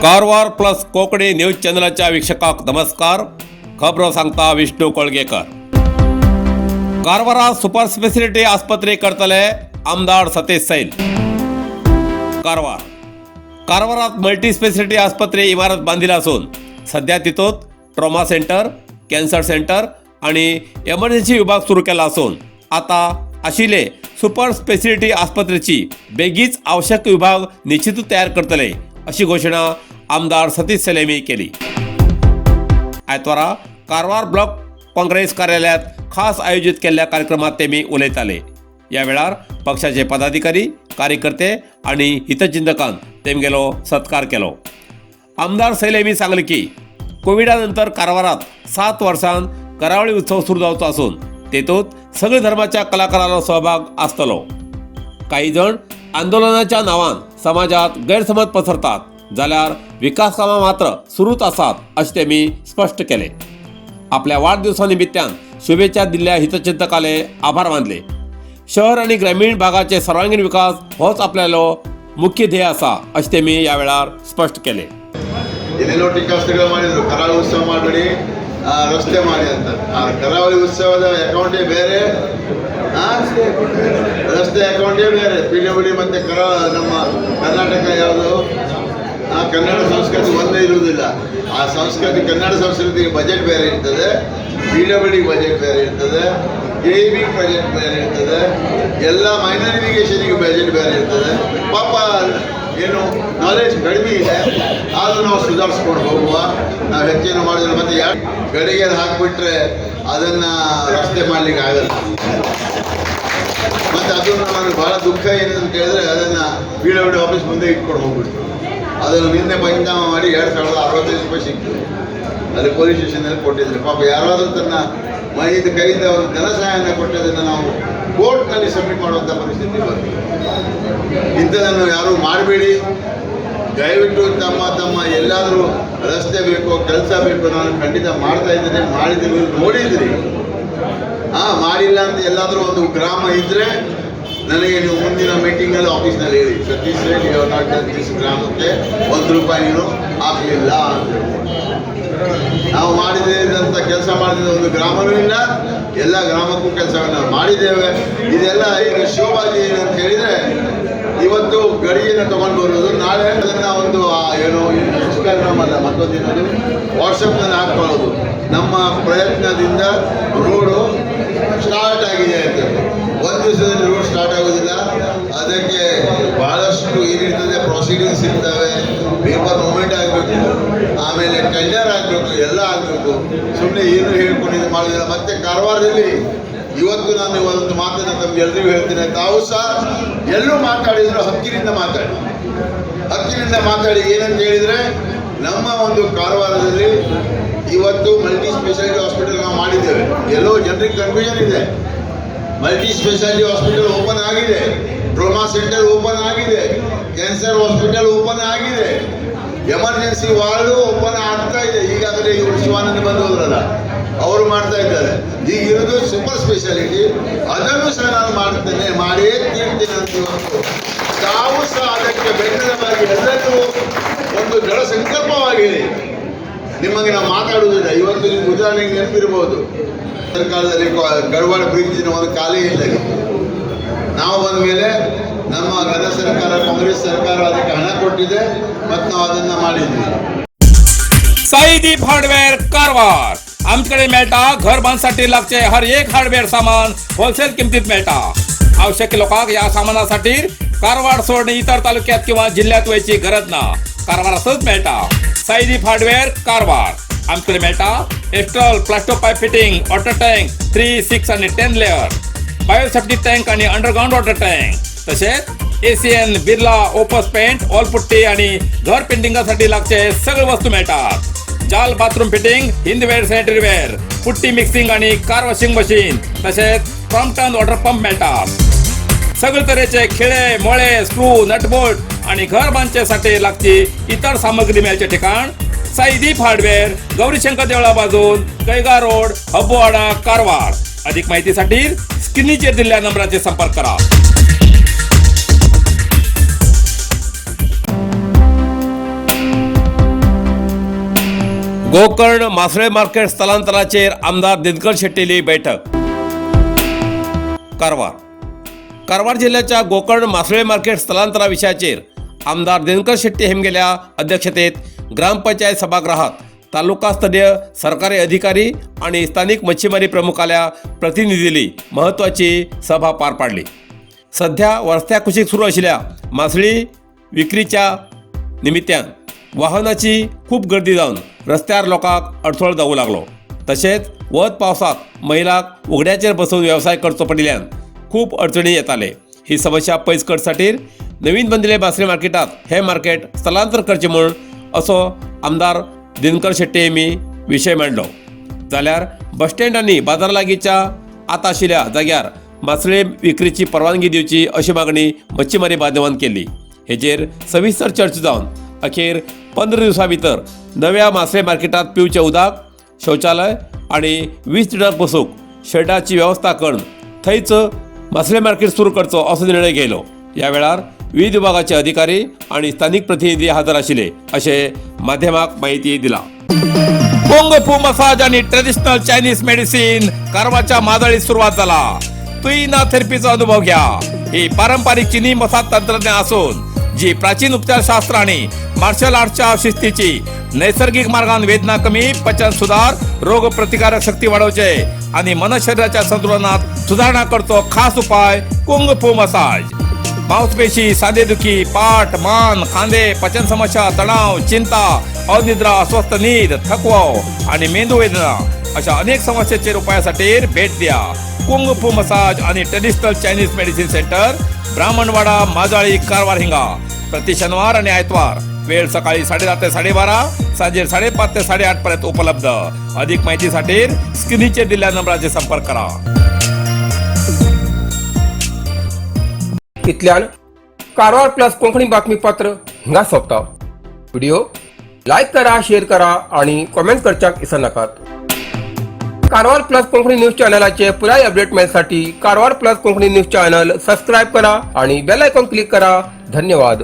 Karwar plus Konkani news चॅनलाच्या वीक्षकांक नमस्कार. खबरो सांगता विष्णू कोळगेकर. कारवारात सुपर स्पेशालिटी आस्पत्रे करतले आमदार सतीश सैल. कारवार कारवारात मल्टी स्पेशालिटी आस्पत्रे इमारत बांधील असून सध्या तितूंत ट्रॉमा सेंटर, कॅन्सर सेंटर आणि एमर्जन्सी विभाग सुरू केला असून आता आशिल्ले सुपर स्पेशालिटी आस्पत्रेची बेगीच आवश्यक विभाग निश्चितच तयार करतले, अशी घोषणा आमदार सतीश सैल केली. आयतवारा कारवार ब्लॉक काँग्रेस कार्यालयात खास आयोजित केल्ल्या कार्यक्रमात ते उलयताले. या वेळार पक्षाचे पदाधिकारी, कार्यकर्ते आणि हितचिंतकान तेमगेलो सत्कार केलो. आमदार सैल यांनी सांगले की कोविडा नंतर कारवारात 7 वर्षां करावळी उत्सव सुरू जावचो असून तेतूंत सगळे धर्माच्या कलाकारांचो सहभाग आसतलो. काही जण आंदोलनाच्या नावान समाजात गैरसमज पसरतात, जाल्यार विकास कामां मात्र सुरूच आसात, अशें तेमी स्पश्ट केले. आपल्या वाढदिवसा निमित्तान शुभेच्छा दिल्ल्या हितचिंतकाले आभार मानले. शहर आणि ग्रामीण भागाचे सर्वांगीण विकास होच आपल्यालो मुख्य ध्येय आसा, अशें तेमी ह्या वेळार स्पश्ट केले. ಏನೇನೋ ಟೀಕಾಸ್ತ್ರಗಳು ಮಾಡಿದ್ರು. ಕರಾವಳಿ ಉತ್ಸವ ಮಾಡಬೇಡಿ, ರಸ್ತೆ ಮಾಡಿ ಅಂತ. ಆ ಕರಾವಳಿ ಉತ್ಸವದ ಅಕೌಂಟೇ ಬೇರೆ, ರಸ್ತೆ ಅಕೌಂಟೇ ಬೇರೆ. ಪಿಡಬ್ಲ್ಯೂಡಿ ಮತ್ತು ನಮ್ಮ ಕರ್ನಾಟಕ ಯಾವುದು, ಆ ಕನ್ನಡ ಸಂಸ್ಕೃತಿ ಒಂದೇ ಇರುವುದಿಲ್ಲ. ಆ ಸಂಸ್ಕೃತಿ, ಕನ್ನಡ ಸಂಸ್ಕೃತಿಗೆ ಬಜೆಟ್ ಬೇರೆ ಇರ್ತದೆ, ಪಿಡಬ್ಲ್ಯೂಡಿ ಬಜೆಟ್ ಬೇರೆ ಇರ್ತದೆ, ಕೆಇಬಿ ಬಜೆಟ್ ಬೇರೆ ಇರ್ತದೆ, ಎಲ್ಲ ಮೈನರ್ ಇರಿಗೇಷನಿಗೆ ಬಜೆಟ್ ಬೇರೆ ಇರ್ತದೆ. ಪಾಪ, ಏನು ನಾಲೆಜ್ ಕಡಿಮೆ ಇದೆ. ಆದರೂ ನಾವು ಸುಧಾರಿಸ್ಕೊಂಡು ಹೋಗುವ. ನಾವು ಹೆಚ್ಚೇನು ಮಾಡಿದ್ರೆ ಮತ್ತೆ ಯಾರು ಗಡಿಗೆ ಹಾಕಿಬಿಟ್ರೆ ಅದನ್ನು ರಸ್ತೆ ಮಾಡಲಿಕ್ಕೆ ಆಗಲ್ಲ. ಮತ್ತು ಅದನ್ನು ನನಗೆ ಭಾಳ ದುಃಖ ಏನಂತ ಕೇಳಿದ್ರೆ, ಅದನ್ನು ಪಿಡಬ್ಲ್ಯೂಡಿ ಆಫೀಸ್ ಮುಂದೆ ಇಟ್ಕೊಂಡು ಹೋಗ್ಬಿಟ್ರು. ಅದನ್ನು ನಿನ್ನೆ ಪಂಚನಾಮ ಮಾಡಿ 2065 ರೂಪಾಯಿ ಸಿಕ್ತು. ಅಲ್ಲಿ ಪೊಲೀಸ್ ಸ್ಟೇಷನಲ್ಲಿ ಕೊಟ್ಟಿದ್ರು. ಪಾಪ, ಯಾರಾದರೂ ತನ್ನ ಮೈದ ಕೈಯಿಂದ ಒಂದು ಧನ ಸಹಾಯನ ಕೊಟ್ಟದನ್ನು ನಾವು ಕೋರ್ಟ್ನಲ್ಲಿ ಸಬ್ಮಿಟ್ ಮಾಡುವಂಥ ಪರಿಸ್ಥಿತಿ ಬಂತು. ಇಂಥದನ್ನು ಯಾರೂ ಮಾಡಬೇಡಿ ದಯವಿಟ್ಟು. ತಮ್ಮ ತಮ್ಮ ಎಲ್ಲಾದರೂ ರಸ್ತೆ ಬೇಕು, ಕೆಲಸ ಬೇಕು, ನಾನು ಖಂಡಿತ ಮಾಡ್ತಾ ಇದ್ದೇನೆ. ಮಾಡಿದ್ದೀವಿ, ನೋಡಿದ್ರಿ. ಹಾಂ, ಮಾಡಿಲ್ಲ ಅಂತ ಎಲ್ಲಾದರೂ ಒಂದು ಗ್ರಾಮ ಇದ್ದರೆ ನನಗೆ ನೀವು ಮುಂದಿನ ಮೀಟಿಂಗಲ್ಲಿ ಆಫೀಸ್ನಲ್ಲಿ ಹೇಳಿ, "ಸತೀಶ್ ರೆಡ್ಡಿ not this ಗ್ರಾಮಕ್ಕೆ 1 ರೂಪಾಯಿ ನೀನು ಹಾಕಲಿಲ್ಲ" ಅಂತ ಹೇಳ್ಬೋದು. ನಾವು ಮಾಡಿದಂಥ ಕೆಲಸ ಮಾಡಿದ ಒಂದು ಗ್ರಾಮನೂ ಇಲ್ಲ. ಎಲ್ಲ ಗ್ರಾಮಕ್ಕೂ ಕೆಲಸವನ್ನು ಮಾಡಿದ್ದೇವೆ. ಇದೆಲ್ಲ ಈಗ ಶೋಬಾಜಿ ಏನಂತ ಹೇಳಿದರೆ, ಇವತ್ತು ಗಡಿಯನ್ನು ತಗೊಂಡು ಬರೋದು, ನಾಳೆ ಅದನ್ನು ಒಂದು ಏನು ಇನ್ಸ್ಟಾಗ್ರಾಮ್ ಅಲ್ಲ, ಮತ್ತೊಂದು ಏನದು, ವಾಟ್ಸಪ್ನಲ್ಲಿ ಹಾಕ್ಕೊಳ್ಳೋದು, ನಮ್ಮ ಪ್ರಯತ್ನದಿಂದ ರೋಡು ಸ್ಟಾರ್ಟ್ ಆಗಿದೆ ಅಂತ. ಒಂದು ದಿವಸದಲ್ಲಿ ರೋಡ್ ಸ್ಟಾರ್ಟ್ ಆಗೋದಿಲ್ಲ. ಅದಕ್ಕೆ ಭಾಳಷ್ಟು ಏನಿರ್ತದೆ, ಪ್ರೊಸೀಡಿಂಗ್ಸ್ ಇರ್ತವೆ, ಪೇಪರ್ ಮೂವ್ಮೆಂಟ್ ಆಗಬೇಕು, ಆಮೇಲೆ ಟೆಂಡರ್ ಆಗಬೇಕು, ಎಲ್ಲ ಆಗಬೇಕು. ಸುಮ್ಮನೆ ಏನು ಹೇಳ್ಕೊಂಡು ಇದು ಮಾಡೋದಿಲ್ಲ. ಮತ್ತು ಕಾರವಾರದಲ್ಲಿ ಇವತ್ತು ನಾನು ಒಂದು ಮಾತನ್ನು ತಮ್ಗೆ ಎಲ್ರಿಗೂ ಹೇಳ್ತೀನಿ. ತಾವು ಸಹ ಎಲ್ಲೂ ಮಾತಾಡಿದ್ರು ಹಕ್ಕಿನಿಂದ ಮಾತಾಡಿ, ಹಕ್ಕಿನಿಂದ ಮಾತಾಡಿ. ಏನಂತ ಹೇಳಿದರೆ, ನಮ್ಮ ಒಂದು ಕಾರವಾರದಲ್ಲಿ ಇವತ್ತು ಮಲ್ಟಿ ಸ್ಪೆಷಾಲಿಟಿ ಹಾಸ್ಪಿಟಲ್ ನಾವು ಮಾಡಿದ್ದೇವೆ. ಎಲ್ಲೋ ಜನರಿಗೆ ಕನ್ಫ್ಯೂಷನ್ ಇದೆ. ಮಲ್ಟಿ ಸ್ಪೆಷಾಲಿಟಿ ಹಾಸ್ಪಿಟಲ್ ಓಪನ್ ಆಗಿದೆ, ಟ್ರೋಮಾ ಸೆಂಟರ್ ಓಪನ್ ಆಗಿದೆ, ಕ್ಯಾನ್ಸರ್ ಹಾಸ್ಪಿಟಲ್ ಓಪನ್ ಆಗಿದೆ, ಎಮರ್ಜೆನ್ಸಿ ವಾರ್ಡು ಓಪನ್ ಆಗ್ತಾ ಇದೆ. ಈಗಾಗಲೇ ಇವರು ಶಿವಾನಂದ ಬಂದು ಹೋದ್ರಲ್ಲ, ಅವರು ಮಾಡ್ತಾ ಇದ್ದಾರೆ. ಈಗ ಇರೋದು ಸೂಪರ್ ಸ್ಪೆಷಾಲಿಟಿ. ಅದನ್ನು ಸಹ ನಾನು ಮಾಡ್ತೇನೆ, ಮಾಡೇ ತೀರ್ತೇನೆ ಅಂತ ಇವತ್ತು ತಾವು ಸಹ ಅದಕ್ಕೆ ಬೆನ್ನೆಲುಬಾಗಿ ಎಲ್ಲರಿಗೂ ಒಂದು ದೃಢ ಸಂಕಲ್ಪವಾಗಿ ಹೇಳಿ. ನಿಮಗೆ ನಾವು ಮಾತಾಡುವುದಿಲ್ಲ. ಇವತ್ತು ನಿಮ್ಗೆ ಉದಾಹರಣೆಗೆ ನೆನಪಿರ್ಬೋದು, ಸರ್ಕಾರದಲ್ಲಿ ಗಡವಾಡ ಬ್ರಿಡ್ಜಿನ ಒಂದು ಖಾಲಿ ಇದ್ದಾಗೆ. ನಾವು ಬಂದ ಮೇಲೆ ನಮ್ಮ ಗತ ಸರ್ಕಾರ, ಕಾಂಗ್ರೆಸ್ ಸರ್ಕಾರ ಅದಕ್ಕೆ ಹಣ ಕೊಟ್ಟಿದೆ ಮತ್ತು ನಾವು ಅದನ್ನು ಮಾಡಿದ್ವಿ. साईदीप हार्डवेअर कारवार. आमच्याकडे मेळटा घर बांधसाठी लागचे हर एक हार्डवेअर सामान होलसेल किमतीत मेळटा. आवश्यक लोकांक या सामानासाठी कारवार सोडून इतर तालुक्यात किंवा जिल्ह्यात वयची गरज ना. कारवारातच मेळटा. साईदीप हार्डवेअर कारवार. आमच्याकडे मेळटा Astral Plasto pipe fitting, water tank 3, 6 आणि 10 लेअर, बायोसेफ्टी टँक आणि अंडरग्राऊंड वॉटर टँक, तसेच Asian Birla Opus paint, wall putty आणि घर पेंटिंगासाठी लागचे सगळे वस्तू मिळतात. जाल bathroom fitting, Hindware sanitary ware, putty mixing आणि कार वॉशिंग मशीन, तसेच क्रॉम्प्टन वॉटर पंप मिळतात. सगळे तऱ्हेचे खिळे, मोळे, स्क्रू, नटबोल्ट आणि घर बांधच्यासाठी लागची इतर सामग्री मिळायचे ठिकाण साईदीप हार्डवेअर, गौरीशंकर देवळा बाजून, कैगा रोड, हब्बोवाडा, कारवार. अधिक माहितीसाठी स्क्रीनचेर दिलेल्या नंबराचे संपर्क करा. गोकर्ण मासळे मार्केट स्थलांतराचेर आमदार दिनकर शेट्टीली बैठक. कारवार. कारवार जिल्ह्याच्या गोकर्ण मासळे मार्केट स्थलांतरा विषयाचेर आमदार दिनकर शेट्टी हेमगेल्या अध्यक्षतेत ग्रामपंचायत सभागृहात तालुकास्तरीय सरकारी अधिकारी आणि स्थानिक मच्छीमारी प्रमुखाल्या प्रतिनिधीली महत्त्वाची सभा पार पाडली. सध्या रस्त्या कुशीक सुरू आशिल्ल्या मासळी विक्रीच्या निमित्यान वाहनाची खूप गर्दी जावन रस्त्यार लोकांक अडथळो जावूं लागलो. तशेंच वत पावसात महिलांक उघड्याचेर बसून वेवसाय करचो पडिल्ल्यान खूब अडचणी येताले. ही समस्या पयस करचे नवीन बांदिल्ले मासळी मार्केटात हे मार्केट स्थलांतर करचें म्हूण असो आमदार दिनकर शेट्टी यांनी विशय मांडलो. जाल्यार बस स्टँड आनी बाजार लागींच्या आतां आशिल्ल्या जाग्यार मासळे विक्रीची परवानगी दिवची अशी मागणी मच्छीमारी बांधवान केली. हेचेर सविस्तर चर्चा जावन अखेर 15 दिवसां भितर नव्या मासळे मार्केटात पिवचें उदक, शौचालय आनी 20 लिटर बसूंक शेडाची वेवस्था करून थंयच मासळे मार्केट सुरू करचो असो निर्णय घेयलो. ह्या वेळार विविध विभागाचे अधिकारी आणि स्थानिक प्रतिनिधी हजर आशिल्ले अशें माध्यमाक माहिती दिला. कुंग फू मसाज आणि ट्रेडिशनल चायनीज मेडिसिन कारवारच्या मादळीत सुरुवात झाला. तुईना थेरपीचा अनुभव घ्या. ही पारंपरिक चिनी मसाज तंत्रज्ञान असून जी प्राचीन उपचारशास्त्र आणि मार्शल आर्टच्या शिस्तीची नैसर्गिक मार्गान वेदना कमी, पचन सुधार, रोग प्रतिकारक शक्ती वाढवचे आणि मन शरीराच्या संतुलनात सुधारणा करतो खास उपाय कुंग फू मसाज. मांसपेशी, सांधेदुखी, पाठ, मान, खांदे, पचन समस्या, तणाव, चिंता, अनिद्रा, अस्वस्थ नीद, थकवा आणि मेंदू वेदना अशा अनेक समस्येचेर उपायासाठी भेट द्या कुंग फू मसाज आणि traditional Chinese medicine centre, Brahmanwada, Majali, Karwar हिंगा. प्रति शनिवार आणि आयतवार वेळ सकाळी 10:30 ते 12:30, सांजे 5:30 ते 8:30 पर्यंत उपलब्ध. अधिक माहितीसाठी स्क्रीनचे दिलेल्या नंबराचे संपर्क करा. इतल्यान कारवार प्लस कोंकणी बातमीपत्र हिंगा सोंपता. व्हिडिओ लायक करा, शेअर करा आणि कॉमेंट करच्याक विसरनाकात. कारवार प्लस कोंकणी न्यूज चॅनलाचे पुराय update मेळसाठी Karwar plus Konkani news channel subscribe करा आणि बेल आयकॉन क्लिक करा. धन्यवाद.